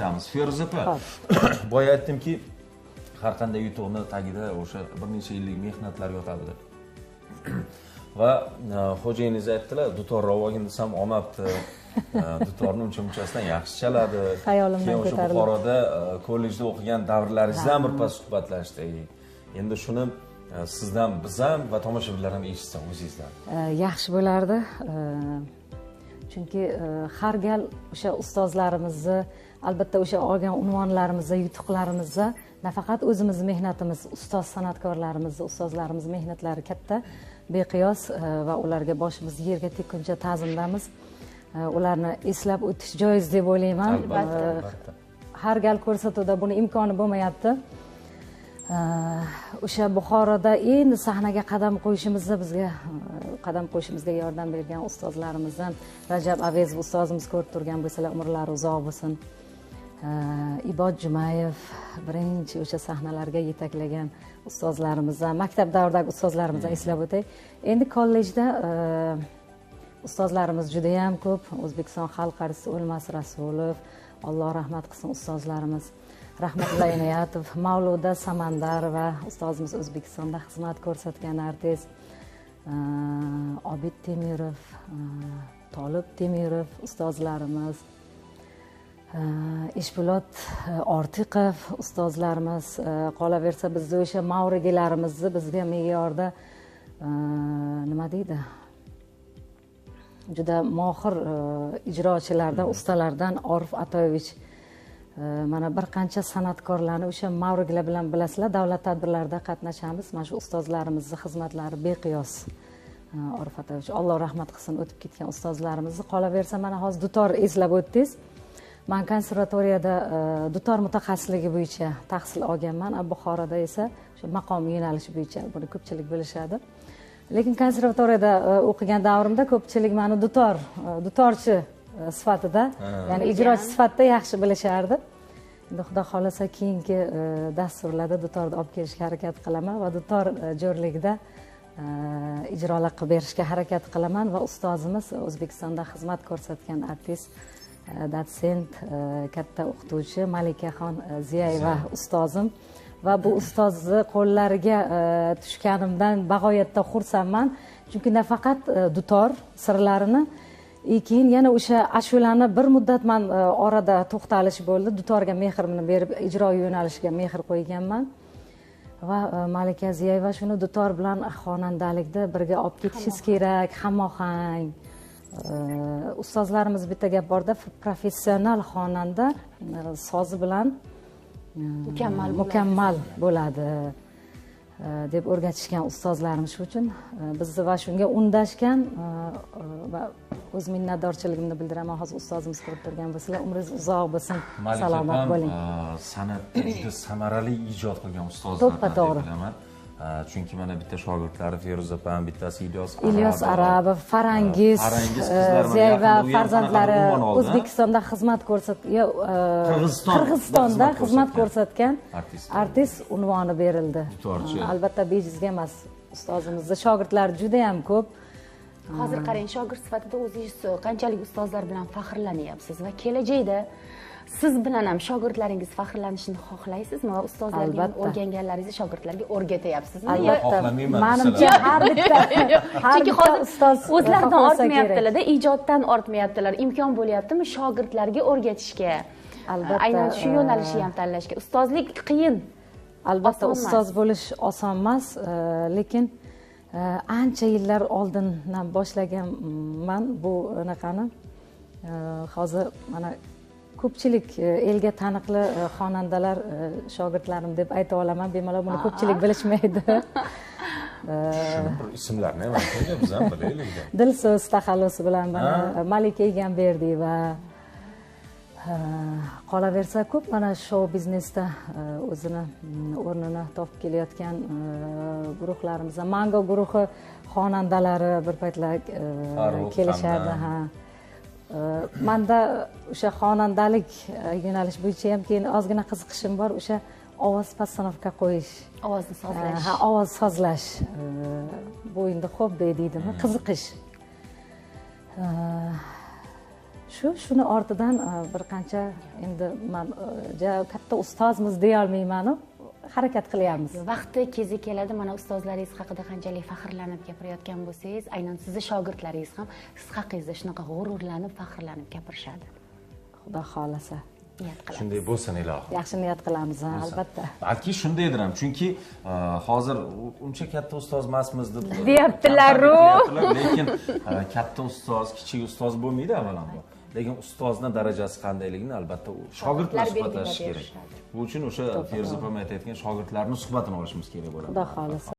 o'tamiz. Feruza opa, boya aytdimki, har qanday yutuqni tagida o'sha bir necha yillik mehnatlar yotadi deb. Va xo'jayiningiz aytdilar, dutor olgin desam olmabdi. Dutorni uncha-munchasidan yaxshi chaladi. Xayolimdan ko'tarildi. Keyin o'sha Buxoroda kollejda o'qigan davrlaringizdan birpas suhbatlashdik. Endi shuni sizdan biz ham va tomoshabinlar ham eshitsa o'zingizdan. Yaxshi bo'lardi. Chunki har gal o'sha ustozlarimizni, albatta o'sha olgan unvonlarimizni, yutuqlarimizni nafaqat o'zimiz mehnatimiz, ustoz san'atkorlarimizni, ustozlarimiz mehnatlari katta, beqiyos va ularga boshimiz yerga tekkuncha ta'zimdamiz. Ularni eslab o'tish joiz deb o'ylayman. Albatta. Har gal ko'rsatuvda buni imkoni bo'lmayapti. O'sha Buxoroda endi sahnaga qadam qo'yishimizda bizga qadam qo'yishimizga yordam bergan ustozlarimizdan Rajab Avezov ustozimiz ko'rib turgan bo'lsalar, umrlari uzoq bo'lsin. Ibod Jumayev birinchi o'sha sahnalarga yetaklagan ustozlarimizdan, maktab davridagi ustozlarimizdan eslab o'tay. Endi kollejda ustozlarimiz juda ham ko'p. O'zbekiston xalq artisti O'lmas Rasulov, Alloh rahmat qilsin ustozlarimiz. Rahmatullo Inoyatov, Mavluda Samandarova ustozimiz O'zbekistonda xizmat ko'rsatgan artist, Obid Temirov, Tolib Temirov ustozlarimiz, Ishbulat Ortiqov ustozlarimiz, qolaversa bizni o'sha mavrigilarimizni bizga me'yorda nima deydi? Juda mohir ijrochilardan, ustalardan Orif Atoyevich, mana bir qancha san'atkorlarni o'sha mavriklar bilan bilasizlar, davlat tadbirlarida qatnashamiz. Mana shu ustozlarimizni xizmatlari beqiyos. Orif Atoyevich, Alloh rahmat qilsin o'tib ketgan ustozlarimizni. Qolaversa mana hozir dutor eslab o'tdingiz. Men konservatoriyada dutor mutaxassisligi bo'yicha tahsil olganman. Buxoroda esa o'sha maqom yo'nalishi bo'yicha, buni ko'pchilik bilishadi. Lekin konservatoriyada o'qigan davrimda ko'pchilik meni dutorchi sifatida, ya'ni ijrochi sifatida yaxshi bilishardi. Endi Xudo xolasa keyingi dasturlarda dutorni olib kelishga harakat qilaman va dutor jo'rligida ijrolar qilib berishga harakat qilaman va ustozimiz O'zbekistonda xizmat ko'rsatgan artist, dotsent, katta o'qituvchi Malikaxon Ziyayeva ustozim va bu ustozni qo'llariga tushganimdan bag'oyatda xursandman. Chunki nafaqat dutor sirlarini, keyin yana o'sha ashulani bir muddat man orada to'xtalish bo'ldi. Dutorga mehrimni berib, ijro yo'nalishiga mehr qo'yganman. Va Malika Ziyayeva shuni dutor bilan xonandalikda birga olib ketishingiz kerak, hamohang. Ustozlarimiz bitta gap borda, professional xonanda sozi bilan mukammal bo'ladi deb o'rgatishgan ustozlarimiz. Shu uchun bizni va shunga undashgan va o'z minnatdorchiligimni bildiraman. Hozir ustozimiz ko'rib turgan bo'lsalar, umringiz uzoq bo'lsin, salomat bo'ling. San'atda juda samarali ijod qilgan ustozlardan deb bilaman. Chunki mana bitta shogirdlari Feruza opam, bittasi Ilyos Arabov, Farangiz Ziyayeva farzandlari O'zbekistonda xizmat ko'rsatgan, Qirg'izistonda xizmat ko'rsatgan artist unvoni berildi. Albatta bejizga emas, ustozimizni shogirdlari juda ham ko'p. Hozir qarang, shogird sifatida o'zingiz qanchalik ustozlar bilan faxrlanyapsiz va kelajakda siz bilan ham shogirdlaringiz faxrlanishini xohlaysizmi va ustozlardan o'rganganlaringizni shogirdlarga o'rgatyapsizmi? Albatta. Menimcha har bitta chunki hozir ustoz o'zlaridan ortmayaptilar-da, ijoddan ortmayaptilar. Imkon bo'lyaptimi shogirdlarga o'rgatishga? Albatta. Aynan shu yo'nalishni ham tanlashga. Ustozlik qiyin. Albatta ustoz bo'lish oson emas, lekin ancha yillar oldindan boshlaganman bu anaqani. Hozir mana ko'pchilik elga taniqli xonandalar shogirdlarim deb ayta olaman, bemalol buni ko'pchilik bilishmaydi. Shuni bir ismlarni ham ayting, biz ham bilaylik. Dilso'z taxallusi bilan mana Malika Egamberdiyeva, qolaversa ko'p mana shou biznesda o'zini o'rnini topib kelayotgan guruhlarimiz, Mango guruhi xonandalari bir paytlar kelishardi. Ha. Menda o'sha xonandalik yo'nalish bo'yicha ham keyin ozgina qiziqishim bor, o'sha ovoz postanovka qo'yish, ovozni sozlash. Ha, ovoz sozlash. Bu endi hobbi deydimi, qiziqish. Shuni ortidan bir qancha endi man katta ustozmiz deya olmayman-u, harakat qilyapmiz. Vaqti kezi keladi, mana ustozlaringiz haqida qanchalik faxrlanib gapirayotgan bo'lsangiz, aynan sizni shogirdlaringiz ham siz haqingizda shunaqa g'ururlanib, faxrlanib gapirishadi. Xudo xolasa. Niyat qilamiz. Shunday bo'lsin ilohim. Yaxshi niyat qilamiz, albatta. Balki shundaydir ham, chunki hozir uncha katta ustoz emasmiz deb deyaptilar-u. Lekin katta ustoz, kichik ustoz bo'lmaydi avvalambor. Lekin ustozni darajasi qandayligini albatta shogird bilan suhbatlashish kerak. Bu uchun o'sha Feruza opam aytayotgan shogirdlarning suhbatini olishimiz kerak bo'ladi. Xudo xolasa.